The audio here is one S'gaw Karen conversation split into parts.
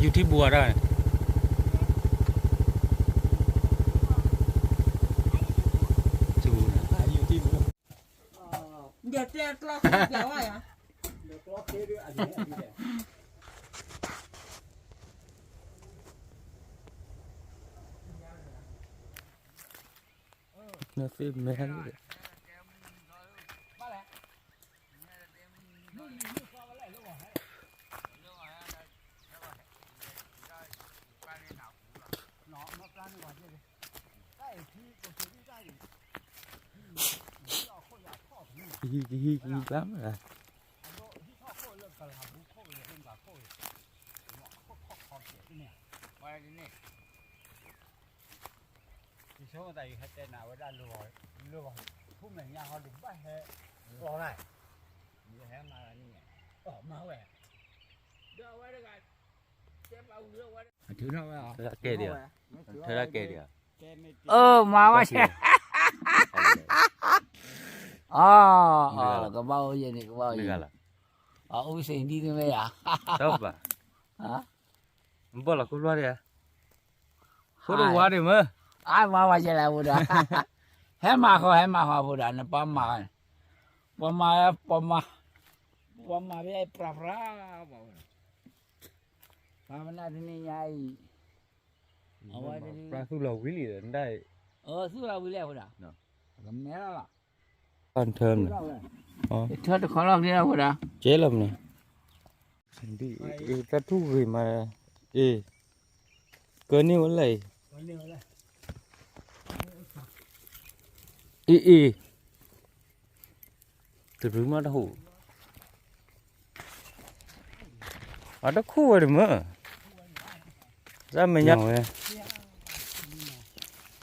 ယူၤထံဘူအတၢ်န့ၣ် နသ့မဲာ် ကဟံးကဟံးကဟံးဘၣ်မး ယဆိကမိၣ်သးယဟဲတဲနၤဝဲဒၣ်လၢဂီၤ, လၢဂီၤ, ဖုမဲာ်ညါဟီဒုးဘၣ်ဟဲ, လီၤလဲၣ်, ယဟဲမၤလၢန့ၣ်, မၤဝဲ, ထုးထီၣ်ဝဲ, ထုးထီၣ်ကဲဒံး, ထုးထီၣ်ကဲဒံး, အၢ မၤဝဲဆဲး, အၢ ကဘၣ်အိၣ်ယဲန့ၣ် ကဘၣ်အိၣ်ယဲ, အအိၣ်စ့ၢ်ဒ်န့ၣ်မ့ၢ်ယၤ, တဘၣ်, ဘၣ်လီၤခိၣ်ဖျီၣ်ဒံး, ဖိဒိၣ်ဝါဒံးမ့ၢ်, အါမၤဝဲယဲလဲၣ်ဖိဒၣ်, ဟဲမၤဃီ ဟဲမၤဃီဖိဒၣ် နပှၤမၤ, ပှၤမၤ, ပှၤမၤ, ပှၤမၤဖဲပြးပြး, ပှၤမနုၤတနံၤညါအံၤ, အဝဲတနံၤ, သူၣ်လီၤဝံၤလံ, အၢ သူၣ်လီၤဝံၤလံဖိဒၣ်, ကမဲလီၤလီၤ, ထၢမ့ၢ်, ထၢတခီလီၤက့ၤလီၤဖိဒၣ်, ကဲလီၤမ့ၢ် တၢ်ထူၣ်ဂ့ၤမး, အ့ၣ်, ကၢန့ၢ်ဝဲလဲၣ်အံၤ, အ့ၣ်အ့ၣ်, တရူးမးတဟူး, အတခိၣ်ဝဲဒၣ်မ့ၢ်, တၢ်မဲာ်ညါဝဲ,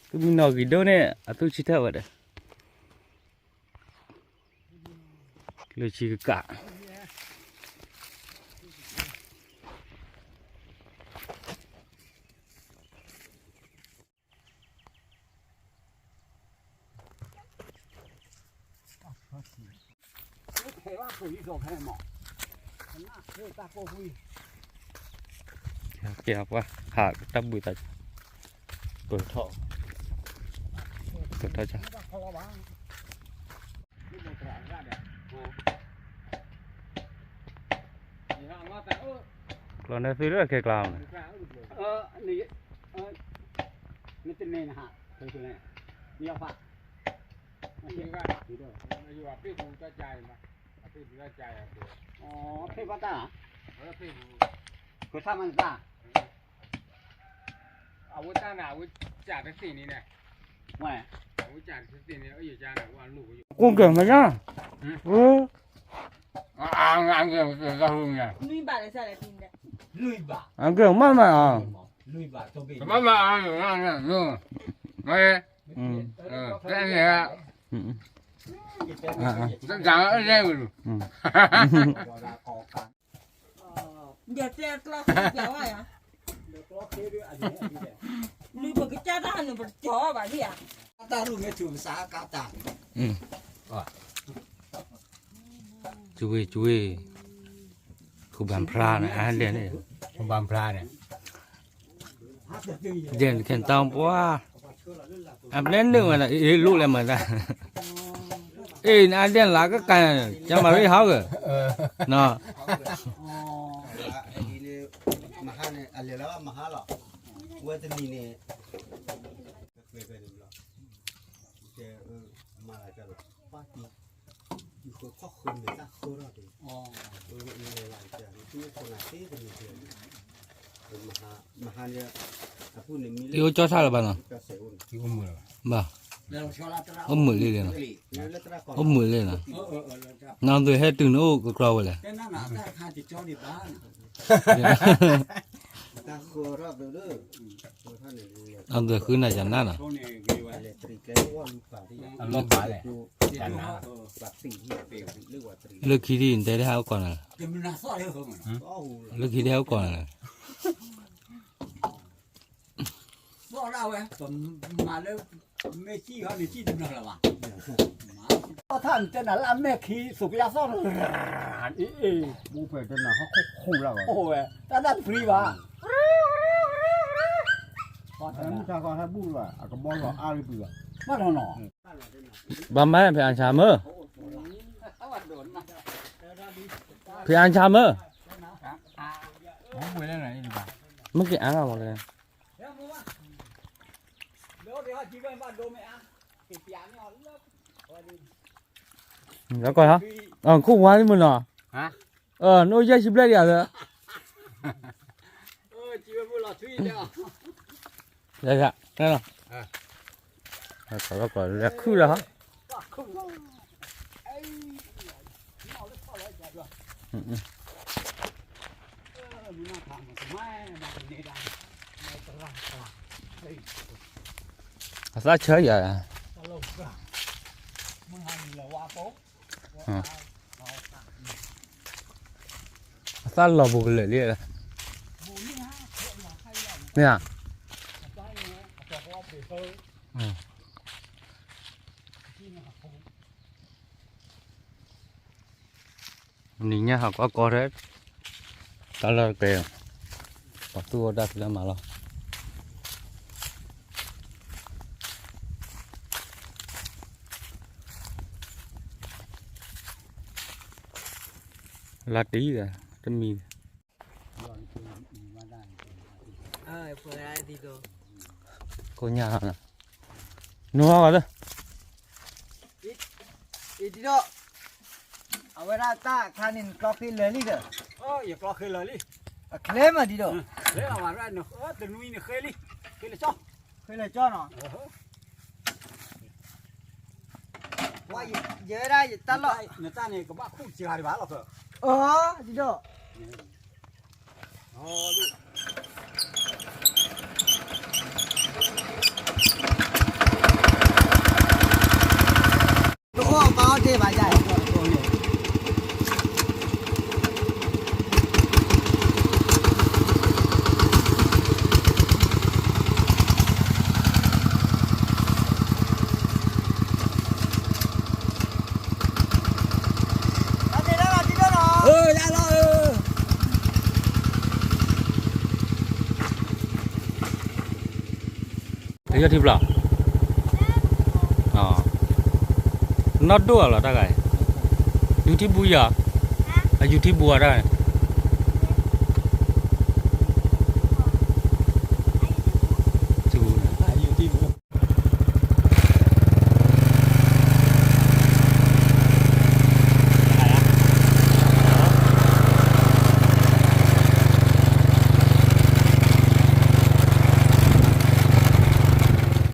သုမံနီၤဂံၤဒိၣ်န့ၣ် အသူၣ်ဆံထၢၣ်ဝဲဒီး လၢဆံကကး, ကဲပှၤဟးတၢ်ဘုးသး, ပၢၤထီၣ်, ပၢၤထီၣ်, ကျီၢ်န့ၣ်သ့လၢခဲကျါန့ၣ်, မ့ၢ်တန့ၢ်နဟး, မ့ၢ်ဖး, ဖ့ၣ်ဘၣ်တၢ်, ခိၣ်ဆၣ်မၤတၢ်, အဝဲတၢ်န့ၣ် အဝဲကးတသ့ၣ်န့ၣ်, အဝဲကးတသ့ၣ်န့ၣ်, ကိၣ်ကဲမညါ, အကဲမးမး, မးမး, တၢ်န့ၣ်, တၢ်န့ၣ်, ယတဲကျီၢ်, နုၤပကစၢ်တၢ်ဟးနုၤပတကၠီဘၣ်ဒံးဧါ, တၢ်ရူၢ်မ့ၢ်ထုးပစးကါတၢ်, ကဝ့ၤကဝ့ၤ, ခိၣ်ဘၣ်ဖျါန့ၣ်, ခိၣ်ဘၣ်ဖျါန့ၣ်, ဒဲနခဲတၢ်ပှၤ, အပျဲနုာ်ဝဲဒၣ် အ့ၣ်လိၣ်လဲၣ်မၤတၢ်, အ့ၣ် နအဒဲလၢကကၤ, ကမၤရံဟီဂၢၢ်, နီၤ, မဟါန့ၣ် အလဲၤလၢမဟါလီၤ, ဝဲတနံၤန့ၣ် ယအိၣ်ကၠီထၣ်လၢၤဘၣ်နီၤ, ဘၣ်, အိၣ်မုာ်လံလံနီၤ, အိၣ်မုာ်လံနီၤ, နီၢ်သုဟဲတုၤနအိၣ်ကကြီဝဲလဲၣ်, နီၢ်သုဃုနၤယၤနၤနီၤ, လၢခံဒ်နတဲတဟဲအိၣ်ကီးနၤ, လၢခံဒ်ဟဲအိၣ်ကီးနၤလဲၣ်, ဘၣ်ဒၣ်ဝဲ, ပမၤလၢ မ့ၢ်စံၣ်ဟီန့ၣ် စံၣ်တနီၤလၢၤဘၣ်, ထီၣ်ထၣ်နတဲနၤလၢအမဲာ်ခံ သူၣ်ကယါသီၣ်, အ့ၣ်, အိၣ်ဝဲ တၢ်သၣ်တပျံၤဘၣ်, မုၢ်ဆါခီဟဲဘူၣ်လီၤ အကဘီလီၤအါလံပှံၤလီၤ ဘၣ်နီၤနီၤ ဘၣ်မးဖဲအဆါမၢ် ဖဲအဆါမၢ် မ့ၢ်က့ၤအါဂၤမးလဲၣ် လီၤကီၢ်ဟါ ခိၣ်ဝါလံမ့ၢ်နီၤ နအိၣ်ယဲၢ်ဆံဘျဲၣ်ဒံးဧါ လီၤကီၢ်လီၤကီၢ်လၢခုၣ်လီၤဟါ အသၣ်ဆၢယၤ အသၣ်လီၤပူၤကလၢာ်လံ မ့ၢ်ဧါ နံၤညါဟးကွၢ်ကီထဲ တၢ်လီၢ်တကဲ ပှၤသူၣ်အီၣ်တၢ်ဖံးတၢ်မၤလီၤ လါတံၢ် တမံၤ ကိညါ နူဟီၣ်ဂၤလၢ အံၤဒံးဒီး အဝဲဒၣ်တၢ်အခါန့ၣ် နကျီဃ့လၢာ်လံဒီး ယကျီဃ့လၢာ်လံ အချ့မးဒံးဒီး တနွံန့ၣ်ဃ့လံ ဃ့လၢာ်ကၠီ ဃ့လၢာ်ကၠီနီၤ ယဲဒၣ်ယတၢ်လီၢ် နတၢ်န့ၣ်ကဘၣ်ခူၣ်စှၤဒံးဘၣ်လီၤ အဒံးဒီး တအိၣ်အမါအီၣ်တ့ၢ်ဘၣ်ယၤ ယီၢ်ထံဖျီၣ် နီၢ်ဒိၣ်အလီၤတၢ်ဂၤအံၤ ယူၤထံဘူယီၤ အယူၤထံဘူအီၤတၢ်ဂၤန့ၣ်